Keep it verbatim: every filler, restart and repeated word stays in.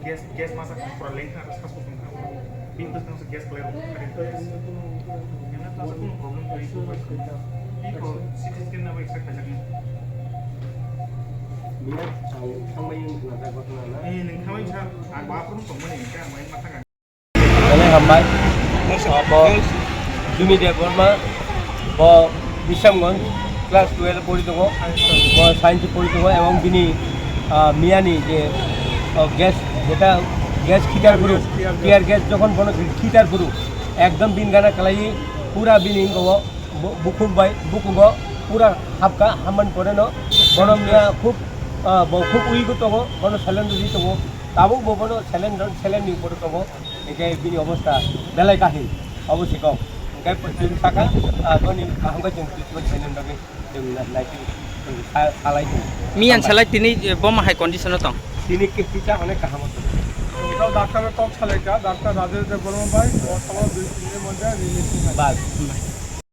Gas, gas masa pura lengkha, gas masa pura lengkha. Bini bwskang se gas khlai rok. Emla tasa kuno problem kwrwi kok bai. Bini ko C T scan nabo extra khaijak nai. Miya ang thangbai wng khna ta ghotona na. Eh, nwng thangbai sa, ang ba phone tongmani, ang bai ma thang. Belai hambai. Abo Jumi Debbarma, bo Bisramganj class twelve pori tongo, bo science pori tongo, ebong bini, ah, miyani je, oh, gas, jeta gas khitar guru, tear gas jokhon bono khitar guru, ekdom bin gana kalai pura bini hingo bo, bu-, bukhuk bai, bukugo pura hapka, hamani pore no bono miya khub, ah, bo khub ui tongo, bono salendo di tongo, tabuk bo bono salendo, salendo ni pore tongo. Hingke bini obostha belai kahi, obo se kok. Hingke chwng saka, ah, boni kaham khe chwng treatment khainani bagwi chwng na-, naitwi, chwng sa-, salai tongo. Miyan salai tini, eh, boma hai condition o tong? Tini kisa onek kaham o tongo. Tao doctor o tok salai kha, doctor Rajesh Debbarma bai, o sabo dui tin din moddhe release ni hai. Bas.